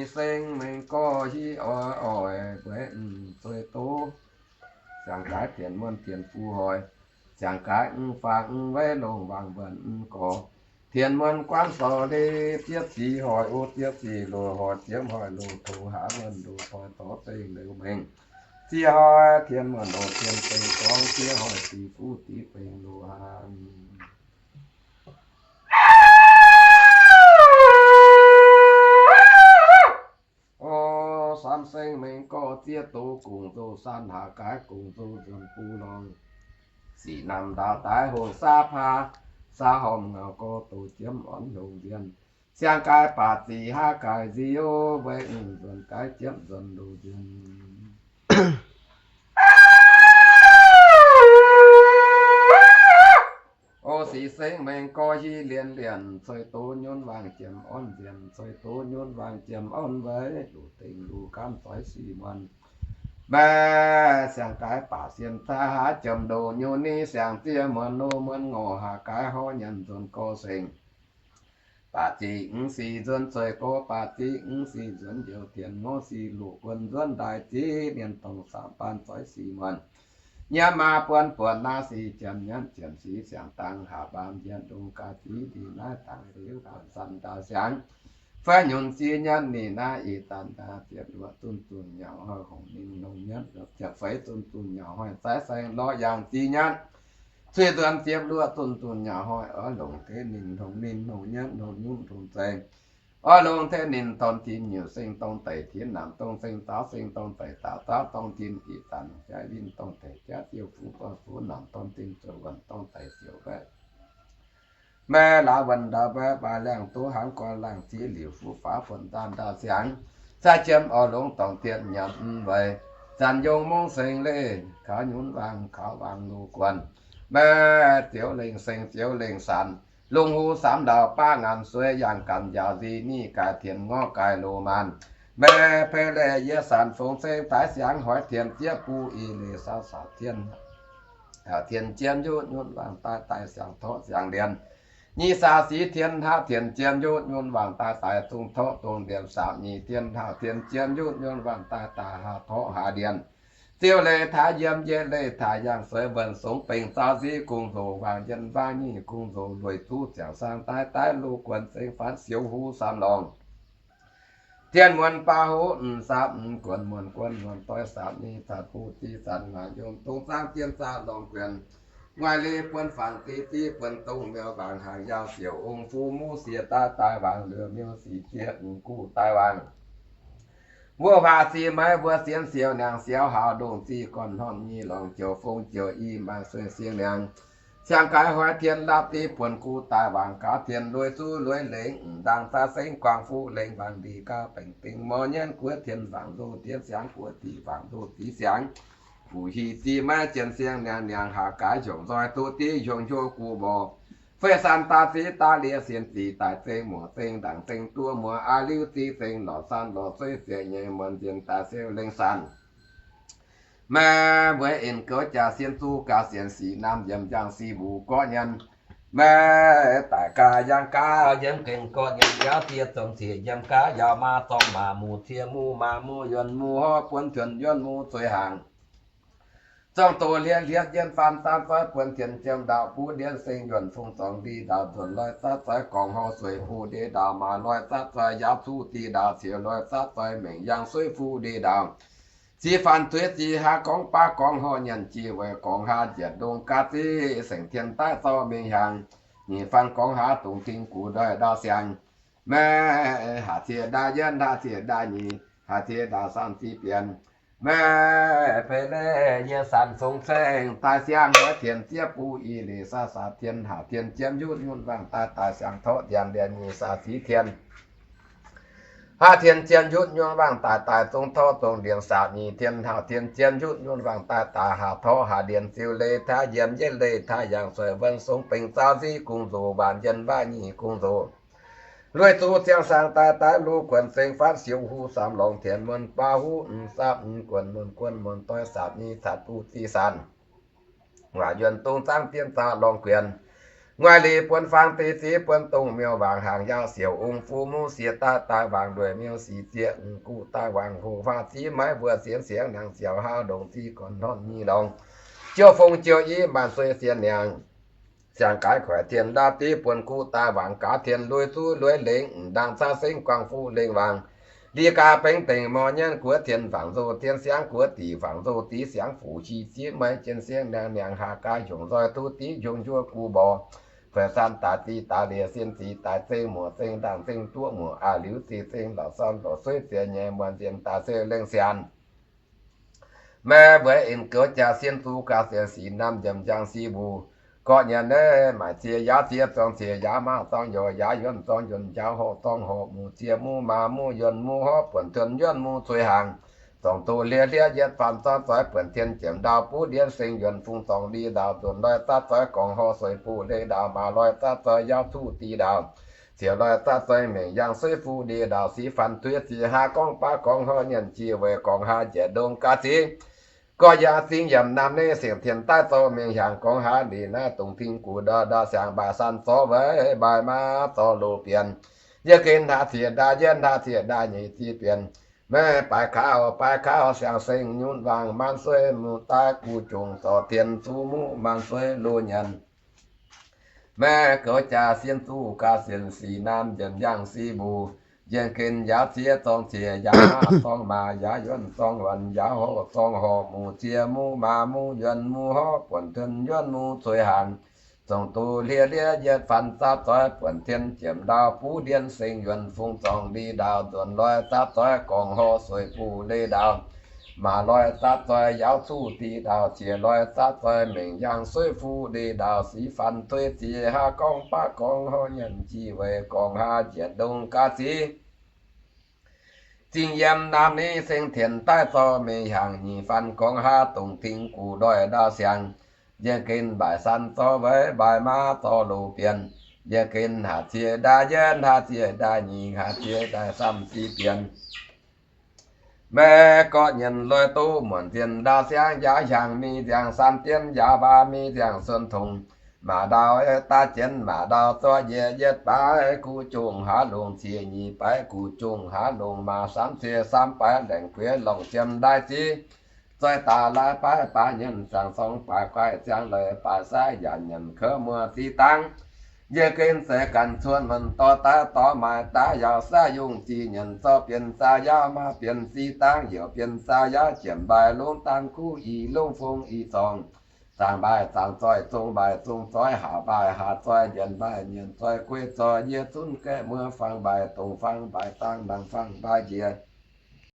Seng mengh gorx hiv oix oix mbueix mv zueih doz, siang gaaix dienx muonh dienx fuqv hoic, siang gaaix mv faang mv weiv longc wangc mbuonx mv gorx. Dienx muonh guanv sorc leiz zieqv zic hoic, o zieqv zic loz hoic, ziemv hoic loz tongx, haav muonh loz toi zorx zengc liuz mengh. Zieqv hoic dienx muonh loz dienx bengx gorngv, zieqv hoic dic fuqv dic bengx loz hnangv. O, samv seng mengh gorx zieqv doz gongc nzoh san, haav gaaix gongc nzoh nzuonx buv lorngh. Sic namh ndaauv daaih hongh saav paa, saav hormh ngau gorx doz jiemv orn longx nzien. Siang gaaix baac zic haav gaaix nziouv, weic mv nzuonx gaaix jiepv nzuonx longx nzien. O, sic seng mengh gorx hiv lienx lienx, cuei doz nyunv wangc jiem orn nzien, cuei doz nyunv wangc jiem orn weic luc dengh luc gaamv zoix sic muonh. Maiv siang gaaix baac sien zaav haav jiem ndoh nyunv ni siang zieqv muonh loz muonh ngorc, haav gaaix horv nyanc nzuonx gorx seng. Baac zic mv sic nzuonx cuei gorx, baac zic mv sic nzuonx njoux dienx ngorv sic luc guon nzuonx ndaaih ziv mienh dongh saamv baan zoix sic muonh. Nyiemv maa buonv buonc naaiv sic jiem nyanv jiem sic siang dangh haac baamh yietc ndongh gaax ziv ndih naaiv dangh sic buonc san ndau siangx. Fai nyunc ziv nyanv ninh naaiv ih zanc daaih ziepc luoqc zunh zunh nyauc hoic hongc ninh longc nyanv ziepc feix zunh zunh nyauc hoic zaaix saeng lorz yangh ziv nyanv. Cuiv nzuonx ziepc luoqc zunh zunh nyauc hoic oix longc tengx ninh hongc ninh hongc nyanv hongc nyunv hongc zengx. Oix longc tengx ninh dorn tin nyutc seng dorng daic tin namc dorng seng zaaux seng dorng daic daaih zaaux dorng tin ih zanc jaaix win dorng daic jaav ziouv fuqv dorng fuqv namc dorng tin zoux wuonh dorng daic ziouc mbaeqv. Maiv laaix wuonh ndau mbaeqv baaix laangh doz hnangv gorn laangh ziex liuc fuqv faaux buonc nzaanh ndau siangx. Zaaix jiem oix longc dorngc dien nyanc mv weic, zanc yongh mungv seng leih kaux nyunv wangc kaux wangc loz guon. Maiv zioux lengh seng zioux lengh sanc, lungh hu samx ndau baav ngaanc sueih yangh ganh njaaux nzih nyic gaaix tien ngorv gaaix loz maanh. Maiv pei leih yie sanc fungx seng daaih siangx hoic tien zieqv buv i leiz saav saac tien, tien jien yutv nyunv wangc daaih daaih siang torqv siang ndien. Nyic saac sic tien haav tien jien yutv nyunv wangc daaih daaih zungv torqv dongh ndien saac nyic tien haav tien jien yutv nyunv wangc daaih daaih haav torqv haav ndien. Ziouv leih taaix yiem, yietv leih taaix yangh, sueih mbuonx songx bengx zaauv nziv, kungx nzox wangc yien, wangc nyic kungx nzox lueic zuqv ziangx saang daaih daaih loz guonx zengx faanv siouv huv saam lorngh. Tien muonz baav huv m'saapv m'guonx muonz guonx muonz doix saapv nyic zanc buv zic zanc maac yiem dongh zaangv jienv zaah lorngh guenx. Nguaaic leiz buonv fangx ziv ziv buonv dongh miuc wangc hnaangx yaauc siouc ong fuqv muv siex daaih daaih wangc liuz miuc sic jiex m'guv daaih wangc. Wuov waac zic maiv wuov sienx siouc niangx siouc haaux ndongh zic gorn-hnamv nyic lorngc joux fong joux i maaih sueih sieqv niangx. Siang-gaix hoic tien laapv div buonc guv daaih wangc gaax tien lueic zuqv lueic lengc m'ndangx zaav sengv guangc fuqv lengc wangc ndih gauh baengc dingc mor nyienv guoqv tien wangc nzoh diev siangx guoqv dic wangc nzoh div siangx. Fuqv hic zic maiv jienv siang niangx niangx haac gaix hiongc nzoih duqv div hiongc hnyouv guv mborqc. Fei san daaih ziv daaih lieqv sienx zic daaih zengx muoc zengx ndaangc zengx duov muoz aav liuv ziv zengx lorz san lorz zeiv zieqc nyeic muonz nziex daaih siou lengh sanc. Maiv mbueix en gouv jaax sien zuqv gaax sienx sic naamh yiem njang sic mbuc gorqv nyanc. Maiv daic gaax yangh gaax yiem gengh gorqv nyanc yaav die zong zieqc yiem gaax yaac maa zorng maa mu cie mu maa mu yuonh mu horv buonv juonc yuonh mu zueiz hnaangx. Zorng doz hlieqv hlieqv jienv faam zaanv zoih buonv tien jiem ndaauv buv ndiev seng yuonh fong zorng ndih ndaauv nzuonx loi zaav zoih gorngv hov sueic buv ndiev ndaauv maa loi zaav zoih yaav zuqv dih ndaauv ciex loi zaav zoih mengh yangh sueiv fuqv ndih ndaauv. Zic faanx zueiz zic haav gorngv baav gorngv hov nyanc jiex weic gorngv haav njiec ndongh gaax ziv sengc tien daaih zorqv mingh hiaangx. Nyic faanx gorngv haav dongh tin gux ndoih ndaauv siangx. Maiv haac zieqc ndaauv yietv, haac zieqc ndaauv nyic, haac zieqc ndaauv saamv ziv bienx. Maiv peix leiz yie sanc fungx ceng daaih siang hoic tien zieqv buv i leiz saav saac tien haac tien jiem yutv nyunv wangc daaih daaih siang torqv ndiangx ndiev nyic saac sic tien. Haav tien jien yutv nyunv wangc daaih daaih zong torqv zong ndiex saapv nyic tien haav tien jien yutv nyunv wangc daaih daaih haav torqv haav ndiex ziux leiz taaih yiem yietv leiz taaih yangh sueic wuonv song bengx zaauv nziv kungx nzox waanc njien waac nyic kungx nzox. Lueic zuqc ziangh saangx daaih daaih luv guonc zengx faanv siouv huv saamv lorngx tien muonz baav huv m'saapv m'guonx muonz guonx muonz doix saapv nyic zanc buv zic sanc. Waac yuonh dongh zaangv dien zaah lorngx guenx. Nguaaic lic buonc fangx deix ziex buonc dongh miuc-wangc, hnaangx-yaauv siouc ong fuv muv siex daaih, daaih wangc ndueic miuc sic zieqc, guv daaih wangc hoc huaav ziv maiv mbuo sienx siangx, hnaangx siouc haav ndongc ziv gorn hnonv nyei longx, jiouv fong jiouv i maanc sueih sienh niangx. Siangx gaaix koic tien ndaauv div buonc guv daaih wangc gaax tien lui zuv lui lengx, m'ndangc caav sengv guangc fuqv lengh wangc. Li gaax bengx dengc mor nyienv guoqv tien fangx nzoh tien siangv guoqv diqc fangx nzoh div siangv fuqv qi zieqv maiv jien siangv niangx niangx haav gaax hiongc nzoih duqv div hiongc njuov guv mborqc. Fueix san daaih zic daaih liec sien zic daaih zengv muoc zengv ndaangc zengv duqv muoc aav liuz zic zengv lorqc san lorqc sueiv ziex nyei muonc nzienh daaih se lengh sianx. Maiv weic in goux jaax sien zuqc gaax sienx sic naamh njiemc njang si mbuc. Gorqv nyanc naaiv maaic cie yaav cie zorng cie yaav maaz zorng youz yaav yuonv zorng yuonc yaav horqc zorng horqc muc cie muv maa muv yuonc muv horv buonc tuon yuonv muv cuei hnaangx. Zorngc doz hlie hlie yietv faanv zaav zoix buonc tien jiemc ndaauv buv ndiev seng yuonc fungx zorngc li ndaauv nzuonx loi zaav zoix gorngc horv sueih buv leiz ndaauv maa loi zaav zoix yaav cuqv di ndaauv, ciex loi zaav zoix mengc yangh suiv fuqv ndie ndaauv siv faanv tuix ziex haa gorngv baav gorngv horv nyienc jiex weic gorngv haa njiec ndongh gaax ziv. Gorx yaac zingh yaac naamh nev sengx tien daaih zorqv mingh hiaangx gorngv haaix lic naaiv dongh ting gux ndortv ndortv siangx mbaaix san zorqv weic mbaaix maa zorqv loz bienh. Yie gen hnaav zieqc ndaaih yie hnaav zieqc ndaaih nyeic zieqc bienh. Maiv baaix kaux baaix kaux siang-seng nyunv wangc maanc sueih muc daaih guv jongc zorqv tien zuqc muqv maanc sueih loz nyanc. Maiv goux jaax sien zuqc gaax sienx sic naamh njiemc njang si mbuc. Yie gen yaav zieqc zorng ziex yaav maaz zorng maaz yaav yuonv zorng yuonc yaav horqc zorng horqc muc cie muv maa muv yuonc muv horv buonc tuon yuonv muv cuei hnaangx. Zorngc doz hlie hlie yietv faanv zaav zoix buonc tien jiemc ndaauv buv ndiev seng yuonc fungx zorngc li ndaauv nzuonx loi zaav zoix gorngc horv sueih buv leiz ndaauv, maa loi zaav zoix yaav cuqv di ndaauv, ciex loi zaav zoix mengc yangh suiv fuqv leiz ndaauv siv faanv tuix ziex haa gorngv baav gorngv horv nyienc jiex weic gorngv haa njiec ndongh gaax ziv. Zingh yiem naamh nev sengx tien daaih zorqv mingh hiaangx nyic faanv gorngv haa dongh ting gux ndoih ndaauv siangx. Yie gen mbaaix san zorqv weic mbaaix maa zorqv loz bienh. Yie gen hnaav zieqc ndaaih yie hnaav zieqc ndaaih nyic hnaav zieqc ndaaih samh zieqc bienh. Maiv gorqv nyienc loi duqv muonc nzienh ndaauv siangv yaav hiaangx mi nziangx san dienv yaav baav mi nziangx suon tongx. Maac ndaauv daav jienv maac ndaauv zorqv yie yietv baaix guv jongc haav longc zieqc nyic baaix guv jongc haav longc maac samv zieqc samv baaix laengc gueix longc jiem ndaaih ziv. Zoih daaih laaix baaix baaix nyienc zaangc zorng baaix guaih ziangx leiz baaix saiv yaac nyienc kouv muoz ziqc dangv. Yie gen seix ganh cuotv muonc dorh daaih dorh maaic daaih yaauc saiv yungh ziqc nyienc zorqv bienh zaah yaav maah bienh ziqc dangv youc bienh zaah yaav jiemc mbaaix longc dangv kuv i longc fong i zorngc. Zaangc mbaaix zaangc zoih zong mbaaix zong zoih haac mbaaix haac zoih nyienc mbaaix nyienc zoih guei zoih yie zunv gaeqv muoz fangx mbaaix dongc fangx mbaaix zaangc nangc fangx mbaaix njiec.